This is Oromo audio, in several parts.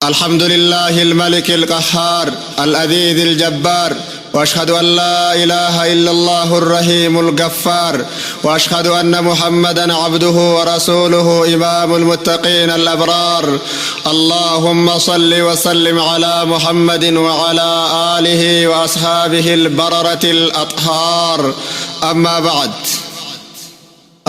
الحمد لله الملك القهار الأذيذ الجبار، واشهد ان لا اله الا الله الرحيم الغفار، واشهد ان محمدا عبده ورسوله امام المتقين الابرار. اللهم صل وسلم على محمد وعلى اله واصحابه البرره الاطهار. اما بعد،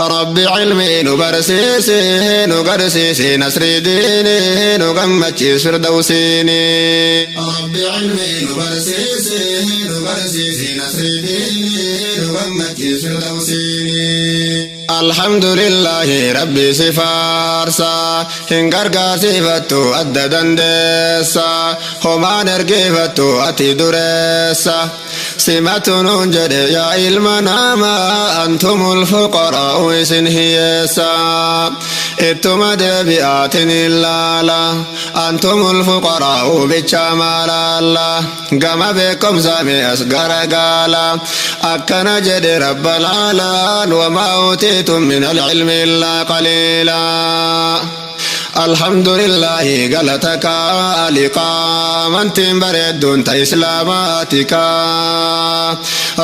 ربي علمي نبرسيسي نقرسيسي نسري ديني نقمتشي فردوسيني. ربي علمي نبرسيسي نقرسيسي نسري ديني نقمتشي فردوسيني. الحمد لله ربي سفارسا هنغرغا سيفتو أدى دندسا هما نرقيفتو أتي درسا سمة جد يا ilma namaa أنتم الفقراء isin hiyyeessa ittuma deebi'aatin ilaala أنتم الفقراء bicha maalaalla gama beekumsa mi'as garagaala akkana jedhe rabba laalaan وما أوتيتم من العلم إلا قليلا. الحمد لله galataka liqaamantiin bareedduun ta islaamaatika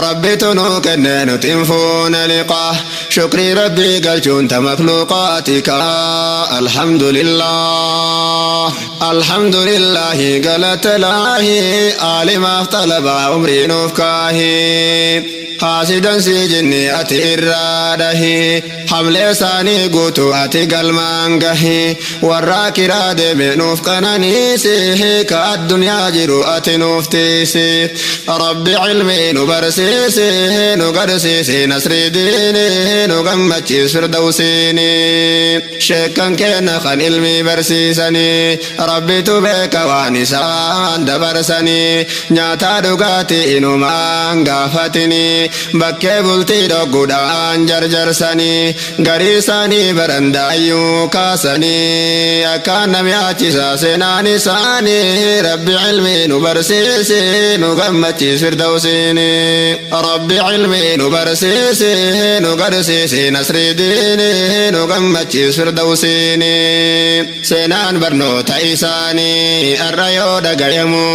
rabbitu nuu kenne nuti hin fuune liqa shukrii rabbii galchuun ta makluuqaatika. الحمد لله، الحمد لله galata laahi aalimaaf talabaa umrii nuuf kaahi haasidan sii jinni ati irraa dhahi hamlee isaanii guutuu ati galmaan gahi warraa kiraa deeme nuuf qananiisi ka addunyaa jiru ati nuuf tiisi. Rabbi cilmii nu barsiisi nu garsiisi nasrii diini nu gammachiis firdawsiini. Sheekkan keenna kan ilmii barsiisanii rabbitu beeka waan isaan dabarsanii nyaataa dhugaatii inumaan gaafatinii bakkee bultii dhogguudhaan jarjarsanii garii isaanii barandaayyuu kaasanii akkaan nam yaachisaa seenaan isaanii. Rabbi cilmii nu barsiisi nu gammachiis firdawsiini. Rabbi cilmii nu barsiisi nu garsiisi nasrii diini nu gammachiis firdawsiini. Seenaan barnoota isaanii arra yoo dhagayamu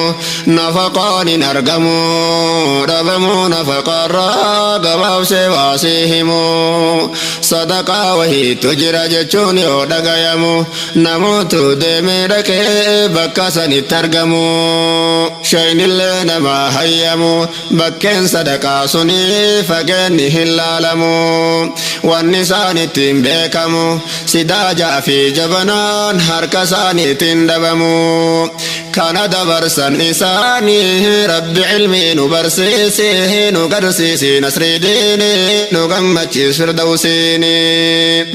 nafaqoon hin argamu dhabamuu nafaqarraa gabaabsee waasii himu sadaqaa wahiitu jira jechuun yoo dhagayamu namootu deemee dhaqee bakka sanitti argamu shaynillee nama hayyamu bakkeen sadaqaa suni fageenni hin laalamu wanni isaan ittiin beekamu sidaajaa fi jabanaan harka isaaniitiin dhabamu kana dabarsan isaanii. Rabbi cilmii nu barsiisi nu garsiisi nasrii diini nu gammachiis firdawsiini.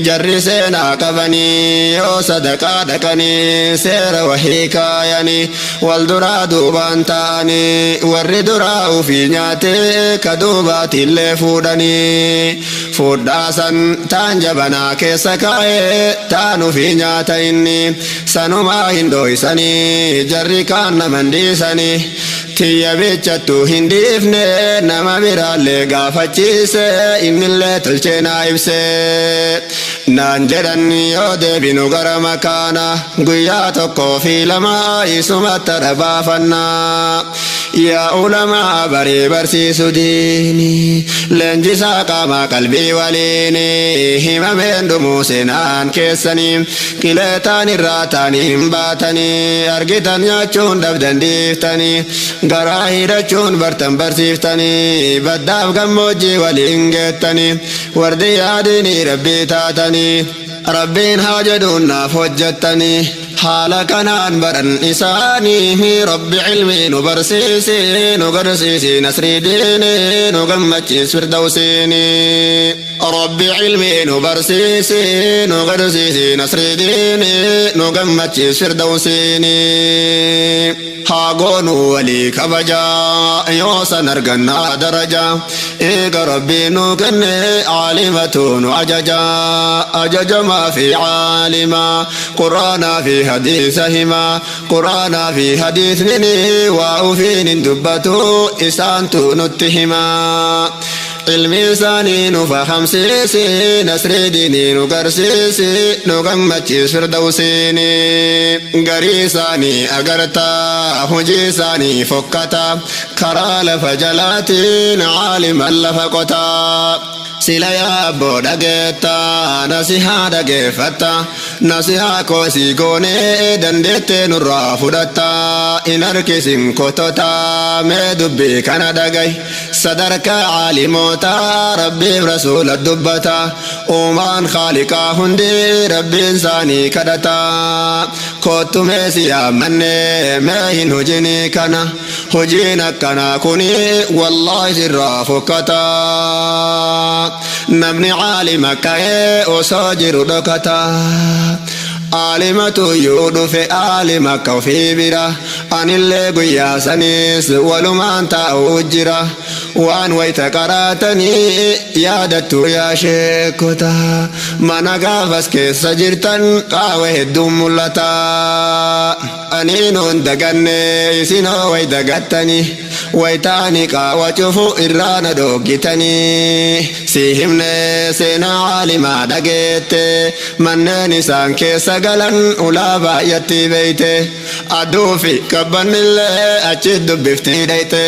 Jarri seenaa qabanii yoo sadaqaa dhaqanii seera wahii kaayanii wal duraa duubaan ta'anii warri duraa ufii nyaatee ka duubaatillee fuudhanii fuudhaasan taan jabanaa keessa kaa'ee taan ufii nyaata inni sanumaa hin dhoysanii jarri kaan naman dhiisanii tiyya bichattu hin dhiifne nama biraallee gaafachiise innillee tolchee naa ibse naan jedhan. Yoo deebinu gara makaana guyyaa tokkoo fi lama isumatti dhabaafannaa. Yaa ulamaa barii barsiisu diini leenjisaa qaamaa qalbii waliini himameen dhumuu seenaan keessanii qileetaan irraa taanii hin baatanii argitan nyaachuun dhabdan dhiiftanii garaa hidhachuun bartan barsiiftanii baddaaf gammoojjii waliin geettanii wardi yaadinii rabbii taatanii rabbiin haa jedhuun naaf hojjettanii haala kanaan baran isaanii. Rabbi cilmii nu barsiisi nu garsiisi nasrii diini nu gammachiis firdawsiini. Rabbi cilmii nu barsiisi nu garsiisi nasrii diini nu gammachiis firdawsiini. Haa goonuu walii kabajaa yoo san argannaa darajaa eega rabbii nu kenne caalimatu nu ajajaa ajajamaa fi caalimaa quraanaa fi hadiisa himaa quraanaa fi hadiisnini waa ufiin hin dubbatu isaantu nutti himaa. Ilmi isaanii nu fahamsiisi, nasrii diinii nu garsiisi, nu gammachiis firdawsiini. Garii isaanii agarta, hojii isaanii fokkata, karaa lafa jalaatiin caaliman lafa qota. Sila yaa abboo dhageetta, nasihaa dhageeffatta, nasihaa koo sii goonee dandeettee nurraa fudhatta, in harkisin kotota, mee dubbii kana dhagahi. Sadarkaa caalimootaa Rabbiif rasuula dubbata, uumaan khaaliqaa hundi Rabbiin isaanii kadhata. Koottu mee si yaammanne, mee hin hojinii kana, hojiin akkanaa kuni wallaahi sirraa fokkata. Namni caalima ka'ee osoo jiru dhokata. Aalimatu iyyuu dhufe aalima akka ofii bira, anillee guyyaa saniis walumaan taa'uu jira. Waan wayta qaraatanii yaadattu yaa sheekota, mana gaafas keessa jirtan qaawa hedduun mul'ata. Aniinuun daganne isinoo way dagattanii, waytaani qaawa cufu irraa na dhoggitanii. Si himne seenaa caalimaa dhageette, manneen isaan keessa galan ulaa baay'atti beeyte, aduu fi qabbannillee achi dubbiftii dhayte.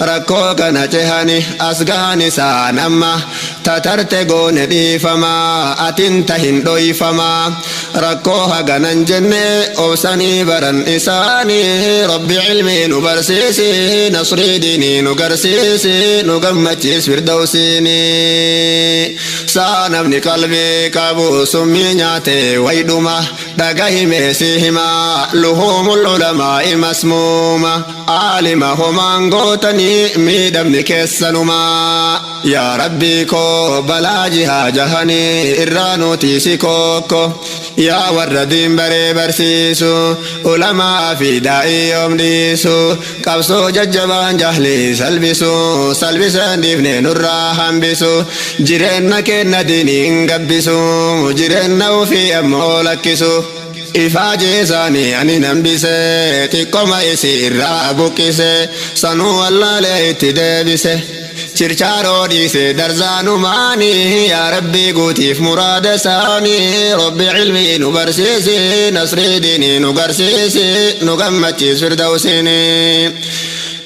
Rakkoo kana cehani as gahan isaan amma tatarte goone dhiifama, atin tahin dhoyfama. Rakkoo haganan jenne obsanii baran isaanii. Rabbi ilmii nu barsiisi, nasrii diinii nu garsiisi, nu gammachiis firdawsiini. Saa namni qalbii qabu summii nyaate waydhuma, dhagahime si hima, luhuumul ulamaa'i masmuuma. Aalima homaan gootanii miidhamni keessanuma. Yaa Rabbii koo balaa jihaa jahanii irraa nuti kookko, yaa warra diin baree barsiisu, ulamaa fi daa'ii yoom dhiisu, qabsoo jajjabaan jahlii salbisu, salbisaan dhiifne nurraa hambisu, jireenna kenna diiniin gabbisu, jireenna ofii ammoo lakkisu. Ifaajee isaanii ani nambise, xiqqoma isii irraa buqqise, sanuu wallaalee itti deebise. Chirchaaroo dhiise darzaanumaanii, yaa Rabbii guutiif muraada isaanii. Rabbi ilmii nu barsiisi, nasrii diinii nu garsiisi, nu gammachiis firdawsiini.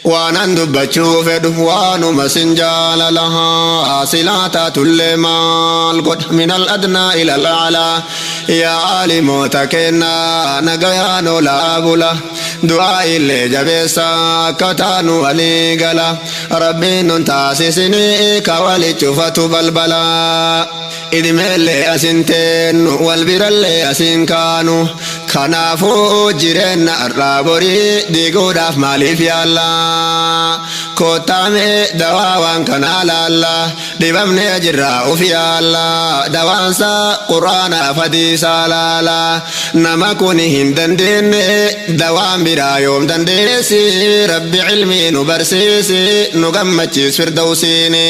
Waanan dubbachuu fedhu waanuma sin jaalala, silaa taatullee maal godha, min al-adnaa ila al-a'laa. Yaa aalimoota kennaa nagayaan olaa bula, du'aa illee jabeessa akka taanu walii gala. Rabbiin nun taasisinii ka wali cufatu balbala. Idmeellee asin teennu, wal birallee asin kaanu, kanaafuu jireenna har'aa borii diiguudhaaf maaliif yaalla? Koottaamee dawaa waan kanaa laalla, dhibamnee jirraa uf yaalla, dawaansaa quraanaaf hadiisaa laala. Nama kuni hin dandeenye dawaan biraa yoom dandeessi? Rabbi ilmii nu barsiisi, nu gammachiis firdawsiini.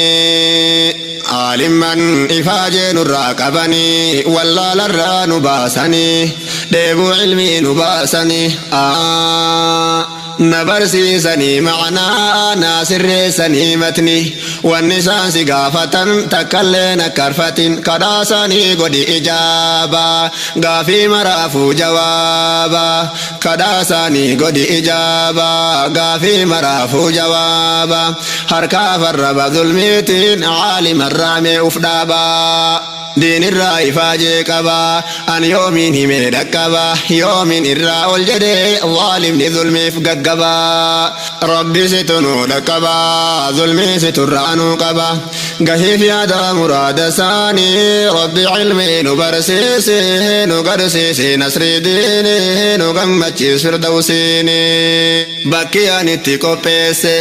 Aalimman ifaajee nurraa qabanii, wallaalarraa nu baasanii, dheebuu ilmii nu baasanii, na barsiisanii ma'anaa, naa sirreessanii matni. Wanni isaan si gaafatan takkallee nakkarfatin, kadhaasaanii godhi ijaaba, gaafii maraafuu jawaaba. Kadhaasaanii godhi ijaaba, gaafii maraafuu jawaaba. Harkaa farraba zulmiitiin caalimarraa mee uf dhaabaa. Diinirraa ifaajee qaba, an yoomiin himee dhaqqaba, yoomiin irraa ol jedhee zaalimni zulmiif gaggaba. Rabbi situ nu dhaqqaba, zulmii siturraa nu qaba, gahiif yaada muraada isaanii. Rabbi ilmii nu barsiisi, nu garsiisi nasrii diinii, nu gammachiis firdawsiini. Bakki ani itti qopheesse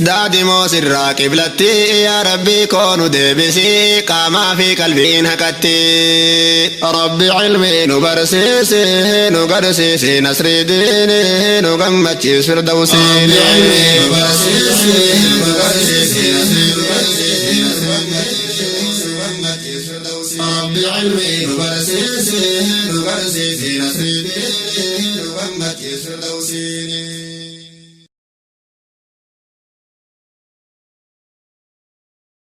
daadimoo sirraa qiblatti, yaa Rabbii koo nu deebisi qaamaa fi qalbiin haqatti. Rabbi ilmii nu barsiisi, nu garsiisi nasrii diinii, nu gammachiis firdawsiini. Nu barsiisi, nu garsiisi nasrii diinii, nu gammachiis firdawsiini. Rabbi ilmii nu barsiisi, nu garsiisi nasrii diinii, nu gammachiis firdawsiini.